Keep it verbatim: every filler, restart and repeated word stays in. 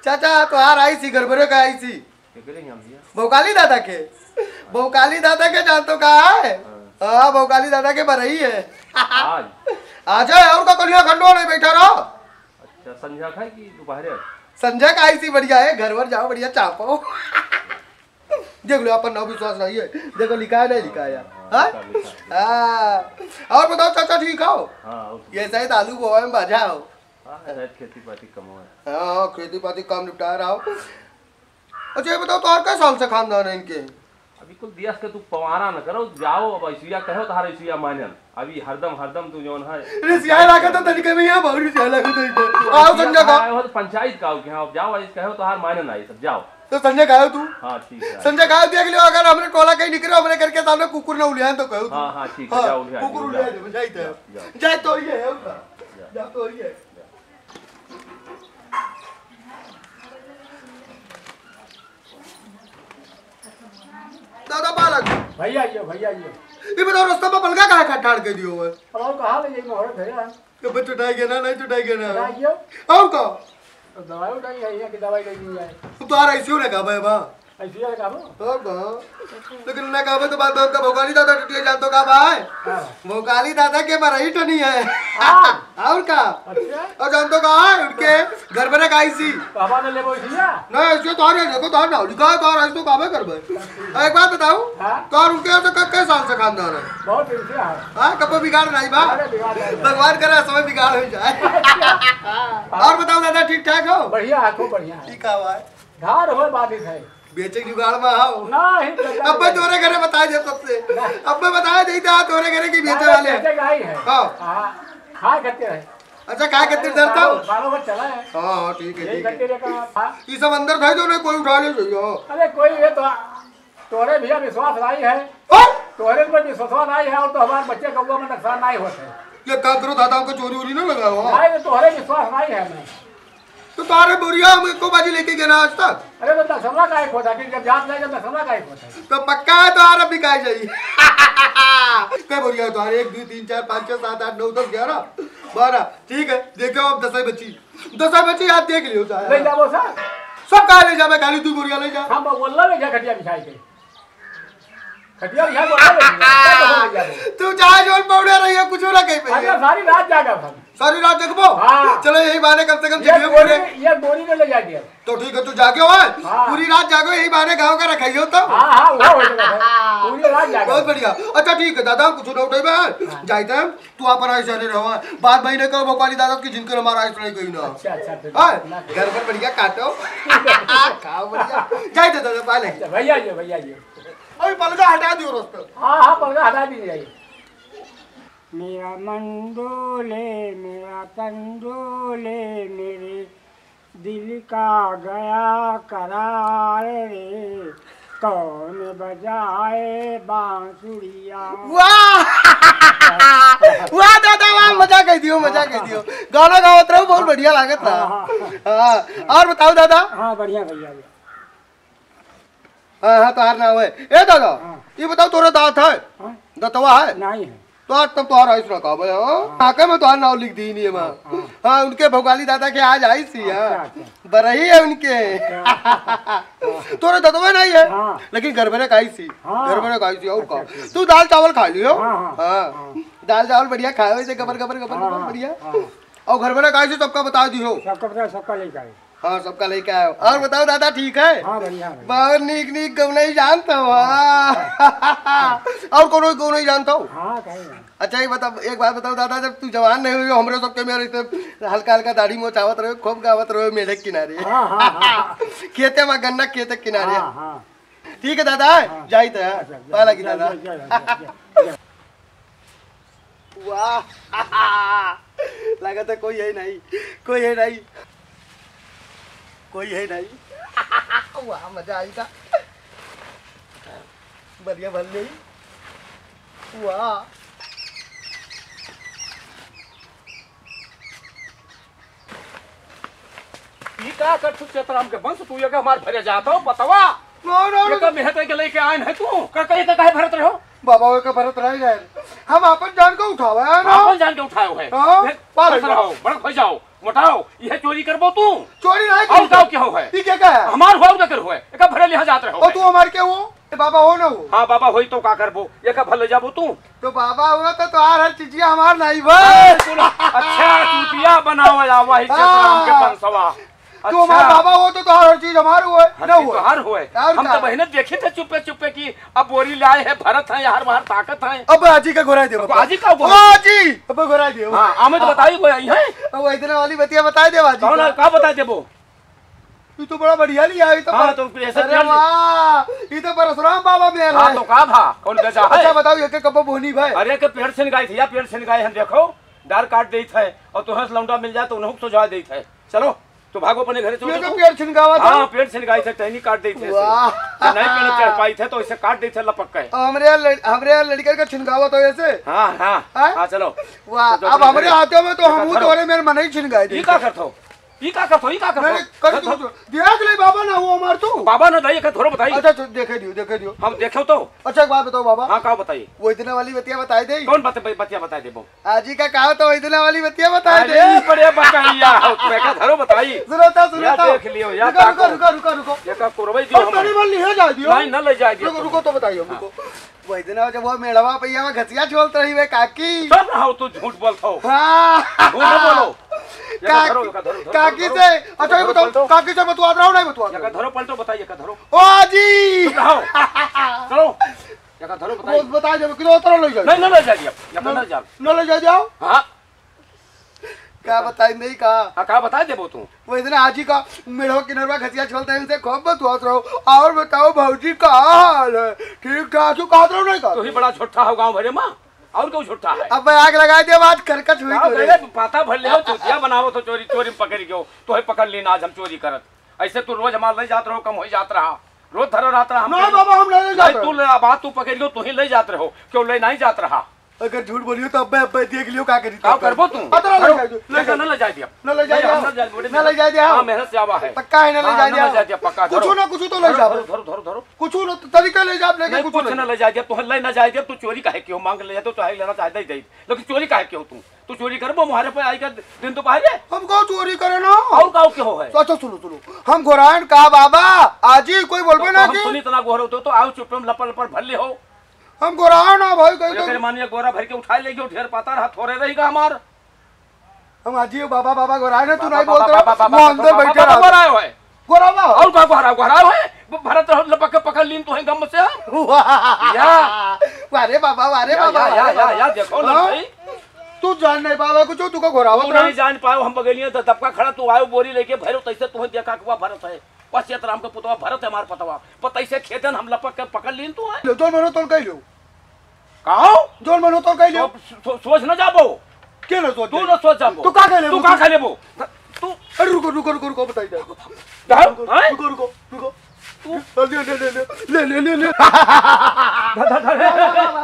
चाचा, तोहार आई सी, गड़बड़े का आई सी। केकरे यहाँ भैया? भौकाली दादा के। भौकाली दादा के जान तो कहाँ है? हाँ। हाँ, भौकाली दादा के बरही है। आज? आ जाए, और का कलिया खंडवा नहीं बैठा रहो। अच्छा, संझा खाए कि दोपहरे? संझा का आई सी बढ़िया है, घर वर जाओ, बढ़िया चापो। देख लो, अपन ना विश्वास नहीं है। देखो, लिखा है, नहीं लिखा है? हाँ, हाँ? लिखा, लिखा। हाँ। और बताओ चाचा, ठीक हो? हाँ, और ये शायद आलू बोए में बाझा हो। हाँ, शायद खेती पाती कम हो है। हाँ, हाँ, खेती पाती काम निपटा रहा हो। अच्छा, ये बताओ, तो और कै साल से खानदान है इनके? अभी कुल दियस के तू पवारा न करो, जाओ, अब ऐसिया कहो, तोहार ऐसिया मानन। अभी हरदम, हरदम तू जौन है, रिसिया लागे तो तनिके में यहाँ बहुत रिसिया लागे तो इधर। आओ संजय का। आए हो तो पंचायत का हो कि हाँ, अब जाओ, ऐसे कहो, तोहार मानन आई सब, जाओ। तो संजय का हो तू? हाँ, ठीक है। संजय का हो, देख लियो, अगर हमरे टोला कहीं निकले, हमरे घर के सामने कुकुर ना उलियान तो कहो तू। हाँ, हाँ, ठीक है, हाँ, जाओ, उलिया, कुकुर उलिया। उलिया दे, जाइते हैं। जाओ, जाओ। जाए तो ये है, उनका। जाओ। जाओ तो ये है। दादा बालक। भैया आइयो, भैया आइयो। ये बताओ, रास्ता में बलगा काहे का ठाड़ के दियो है? अब और कहाँ ले जाई मोहर भैया? कब चुटाई गया ना, नहीं चुटाई गया ना? चुटाई गया। और का? तो दवाई उठाई है, यहाँ की दवाई ले ली जाए। तू तो आ रहा, इसी ने कहा भाई, बा। ऐसी है का वो? और का? लेकिन ना कहा तो बात, बात का भोकाली दादा टुटिया जानतो का भाई? हाँ। भोकाली दादा के बरही टनी है। हाँ। और का? अच्छा। और जानतो का है? उनके घर में ना खाई सी। तो हमारे ले वो इसी है? नहीं, ऐसे तो आ रहे, देखो तो आ रहा, लिखा है तो आ रहा, इसको कामे कर भाई। एक बात बताओ, हाँ? तो और उनके यहाँ से कै, कै साल से खानदान है? बहुत दिन से है। हाँ, कब बिगाड़ नहीं बा? अरे, बिगाड़ नहीं। भगवान करे समय बिगाड़ हो जाए। अच्छा। और बताओ दादा, ठीक ठाक हो? बढ़िया है, खूब बढ़िया है। ठीक है भाई। धार होए बाधित है। बेचे के जुगाड़ में हो? नहीं, बेचे अब्बे नहीं। तोरे घरे बताए दे सबसे। नहीं। अब्बे बताए दे, तोरे घरे की बेचे अरे, वाले। बेचे का ही है। हाँ। हाँ, खाए खातिर है। अच्छा, खाए खातिर धरता हो? बारह, बारह बज चला है। हाँ, हाँ, ठीक है, यही ठीक है। खातिर है का, हाँ। ये सब अंदर था जो नहीं, कोई उठा ले जो। अरे, कोई ये तो तोरे भैया विश्वास नहीं है। और? तोरे पर विश्वास नहीं है और तो हमारे बच्चे कौआ में नुकसान नहीं होते। ये काम करो दादा, हमको चोरी वोरी ना लगाओ। नहीं, तो तोरे विश्वास नहीं है मैं। तो तारे बोरिया हम एको बाजी लेके गए ना आज तक। अरे तो दसमा का एक होता कि जब जात जाए तो दसमा का एक होता है। तो पक्का है तो आरा बिकाई जाई। कै बोरिया है तुम्हारे? एक, दो, तीन, चार, पाँच, छः, सात, आठ, नौ, दस, ग्यारह, बारह। ठीक है, देखो अब दसवीं बची, दसवीं बची, आप देख लियो चाहे। ले जाओ सर। सब कहाँ ले जावे, खाली दो बोरिया ले जा। हम बोलना ले जा खटिया बिछाई के। खटिया बिछा के बोला ले, क्या तो हो गया वो? तू चाहे जोन पाउडर रही है, कुछ ना कहीं पे। अरे, सारी रात जागा हम। सारी रात जगबो? हाँ। चलो, यही बहाने कम से कम ये जिंदगी बोरी, बोले। ये बोरी में ले जाके। तो ठीक है, तू जागे हो, हाँ। पूरी रात जागो, यही बहाने गाँव का रखाइयो तो। हाँ, हाँ, वो हो जाएगा। पूरी रात जागो। बहुत बढ़िया। अच्छा, ठीक है दादा, हम कुछ ना उठे बे। हाँ। जाइते हम, तू अपन ऐसे नहीं रहो। बात भाई ने कहो, भोपाली दादा की जिनकर हमारा ऐसा नहीं कही ना। अच्छा, अच्छा, फिर हाँ, ना कहो। घर पर बढ़िया काटो। खाओ बढ़िया। जाइते दादा, पहले। अच्छा, भैया जी, भैया जी। अभी पलगा हटा दियो रोज पे। हाँ, हाँ, पलगा हटा दी जाइए। मेरा मन डोले, मेरा तन डोले, मेरे दिल का गया करार रे, कौन बजाए बांसुरिया। वाह! वाह दादा, वाह, मजा कह दियो, मजा कह दियो। गाना गावत रहो, बहुत बढ़िया लागत रहा। हाँ, हाँ। हाँ, और बताओ दादा। हाँ, बढ़िया भैया, भैया। हाँ, हाँ, तोहार नाव है। ए दादा, हाँ। ये बताओ, तोरे दाँत है? हाँ। दतवा है? नहीं है। तो आज तब तोहार आइस ना कहबे, हाँ? हाँ। नाके में तोहार नाव लिख दी नहीं है, माँ। हाँ, हाँ। हाँ, उनके भोगाली दादा के आज आइस ही, हाँ। अच्छा, अच्छा। बरही है उनके। अच्छा। तोरे दतवा नहीं है, हाँ। लेकिन घर में रख आइस ही। हाँ। घर में रख आइस ही, और अच्छा, का? अच्छा। तू दाल चावल खा लियो। हाँ, हाँ। हाँ। हाँ। दाल चावल बढ़िया खाए, वैसे गबर, गबर, गबर, हाँ, गबर, हाँ, बढ़िया। हाँ। और घर में रख आइस ही, सबका बता दियो। सबका बता, सबका लेके आए। हाँ, सबका लेके आयो। और बताओ दादा, ठीक है? हाँ, बढ़िया, बढ़िया। बहुत नीक, नीक गौनई जानत हो, हाँ। हाँ। और कोनो गौनई जानत हो? हाँ, कहीं नहीं। अच्छा, एक बता, एक बात बताओ दादा, जब तू जवान नहीं हुई, हमरे सबके में ऐसे हल्का, हल्का दाढ़ी मोछावत रहे, खूब गावत रहे मेढ़े के किनारे। हाँ, हाँ, हाँ। खेते में गन्ना खेते के किनारे। हाँ, हाँ। ठीक है दादा, हाँ। जाइत है, अच्छा, जा, पाला की जा, दादा। जा, जा, जा, जा, जा। वाह, लागत है कोई है नहीं, कोई है नहीं, कोई है नहीं। वाह, मजा आई था, बढ़िया भर ले। वाह, ई का कर तू चेतराम के वंश, तू ये का हमार भरे जात हो, बतवा। नो, नो, ये नो। का मेहते के लेके आए हैं तू? का कहे तो काहे भरत रहो? बाबा, वो का भरत रह जाए। हम अपन जान को उठावे है ना। अपन जान के उठायो है। हाँ, फिर पाल खुश जाओ। रहो, बड़ा खुश जाओ। मोटाओ, यह चोरी करबो तू? चोरी नहीं और की। का क्या हो है? ई के का है? हमार हुआ, उधर कर हुआ है। एका भरे लिहा जात रहो। ओ, तू हमार के हो? ए, बाबा हो ना हो? हाँ, बाबा होई तो का करबो? एका भर ले जाबो तू? तो बाबा हो तो तोहार हर चीजिया हमार नहीं बा। अरे, सुनो, अच्छा, चूतिया बनावे आवा ही हाँ। चतराम के पंसवा। तू हमार अच्छा। बाबा हो तो तोहार हर चीज हमार हुए, हर ना चीज हुए। तोहार हुए। और हम का? तो बहिने देखी थे चुप्पे चुप्पे कि अब बोरी लाए है, भरत है, यार बाहर ताकत है। अब आजी का घोराई देबो। अब आजी का घोराई? ओ आजी, अब घोराई देबो। हाँ, आमे तो हाँ। बताई कोई आई है। अब वही दिन वाली बतिया बताई देबो आजी कौन का। है? का बताई देबो? ई तो बड़ा बढ़िया लिया, ई तो हाँ, पर-, तो ऐसे अरे पेड़ वाह, ई तो परशुराम बाबा में हाँ, है। तो का भा? कौन बेचा है? अच्छा बताओ, ये के कब्बो बोनी भाई? अरे के पेड़ छिन गाई थी, या पेड़ छिन गाई हम देखो, डार काट देत है, और तुहें से लौंडा मिल जाए तो उन्हों को सुझाव देत है। चलो, तो भागो अपने घरे, चलो ये तो तो। पेड़ छिन गावा था। हाँ, पेड़ छिन गाई थे, टहनी काट देत है ऐसे। वाह। तो नहीं पेड़ चढ़ पाई थे, तो इसे काट देत है लपक के। हमरे यहाँ लड़-, हमरे यहाँ लड़के का छिन गावा था ऐसे। हाँ, हाँ, हाँ? हाँ, चलो। वाह, तो जो अब अपने हमरे घरे, हाथों में तो देखा हम धरो। तोरे मेरे मन ही छिन गाई ई देते। का करत हो? ई का करत हो? ई का करत हो? नहीं, कर धर, तू धर। तो। देख ले बाबा ना, वो हमार तू। बाबा ना दाई, एका धरो बताई। अच्छा, अच्छा, देखे दियो, देखे दियो। हम देखे तो। अच्छा, एक बात बताओ बाबा। हाँ, का बताई? वो इतने वाली बतिया बताई दे। कौन बात, बतिया बताई देबो? आजी का कहा तो इतने वाली बतिया बताई अरे, दे। बड़े बकैया हो, तू एका धरो बताई। सुनो तो, सुनो या तो। देख लियो, या रुको, रुको, ताको। रुको, रुको, रुको। एका कुरवई दियो और हमें। तनी भर लिहे जाए दियो। नहीं, ना ले जाए दियो रुको, तुम। रुको तो बताइए हाँ। हमको। वही दिन जब वो मेड़वा पे यहाँ घसिया छोलत रही वे काकी। सब ना हो, तू झूठ बोलत हो। हाँ। झूठ ना बोलो। एका काकी, धरो, एका धरो, धरो, काकी धरो, से, एका अच्छा, ये धरो, बताओ, पलटो। काकी से बतुआत रहो, नहीं बतुआत एका रहो? धरो, पलटो, बताइए, एका धरो। ओ जी। चुप रहो। चलो। एका धरो, वो बताइए। बताइए, जब किलो उतरो, ले जाओ। नहीं, नहीं, ले जाइए, एका ना, नहीं जाओ। ना ले जा जाओ। हाँ। का बताई नहीं का? हाँ, का बताई देबो तू? वही दिन आजी का मेड़वा किनरवा घसिया छोलत रही, उनसे खूब बतुआत रहो। और बताओ भौजी, का हाल है? ठीक ठाक हो, कहत रहो नहीं का? तू ही बड़ा झूठा हो गाँव भरे मा, और क्यों झूठा है? अब मैं आग लगाई देब, आज करकट हुई गाँव तोरे। भरे पाता भर ले हो, चूतिया बनावत हो, चोरी, चोरी में पकड़ गयो, तोहे पकड़ लीन आज हम चोरी करत। ऐसे तू रोज हमार ले जात रहो, कम हो जात रहा, रोज धरा रहत रहा हम नहीं कहीं। बाबा, हम नहीं ले जात नहीं, तू रहो। ले, बात तू पकड़ गयो, तू ही ले जात रहो, क्यों ले नहीं जात रहा? अगर झूठ बोलियो तो अब्बे, अब्बे देख लियो का करी का तब। करबो तू? अतरा ले धरो। जाए दो, ले लेकिन जाओ। ना ले जाए दिया। ना ले जाए नहीं, दिया। हम ना जाए, बड़े हाँ, मेहनत, मेहनत से आवा है। पक्का है, ना ले हाँ, जाए ना दिया। ले जाए दिया, पक्का, कुछ धरो। ना कुछ तो ले धरो, जाओ। धरो, धरो, धरो, धरो। कुछ ना तो तरीका ले जाओ, लेकिन नहीं, कुछ कुछ ना ना ले जाए दिया, तू ले ना जाए दिया, तू चोरी काहे कियो? मांग ले जाए तो चाहे लेना चाहे दे दे, लेकिन चोरी काहे कियो तू? तू चोरी करबो मुहारे पे आई का दिन दोपहरे? हमको चोरी करे ना। और का कियो है? तो अच्छा सुनो, सुनो, हम घोरायन का बाबा, आजी कोई बोलबे तो ना हम की। सुनी इतना गोहर होतो तो आओ चुप्पे में लपर लपर भर ले हो। हम गोराव ना भाई, कहीं एकर तो मानिए गोरा भर के उठाए ले गयो, ढेर पाता रहा, थोड़े रही का हमार। हम आजी बाबा, बाबा गोराव ना, तू बाबा, नहीं बोलत बाबा, रहा, बाबा, वो बाबा, अंदर बाबा, बैठे बाबा रहा। गोराव है। गोरावा। और का गोराव, गोराव है? ब-, भरत रहो, लपक के पकड़ लीन तुहे गम से हम। वाह। या। वाह रे बाबा, वाह रे या, बाबा, या, वाह या, रे या, बाबा। या, देखो हाँ? लड़की। तू जान नहीं पावा कुछ, तू का गोरावा तू नहीं जान पाओ, हम बगलिए तो दबका खड़ा, तू आयो बोरी लेके भैरव, तैसे तुहे देखा के हुआ भरत है। बस ये तो राम का पुतवा भरत है, हमार पतवा। पता इसे खेतन हम लपक के पकड़ लीन तू है। ले, जौन मनो तौन कह लो। कहो? जौन मनो तौन कह लो। सो-, सो-, सोच न जाबो। के न सोच तू जाए? न सोच जाबो। तू का कह लेबो? तू का कह लेबो? तू अरे रुको, रुको, रुको, रुको, बताई दे। जाओ, रुको, हैं? रुको, रुको, रुको। तू ले, ले, ले, ले, ले। धर, धर, धर।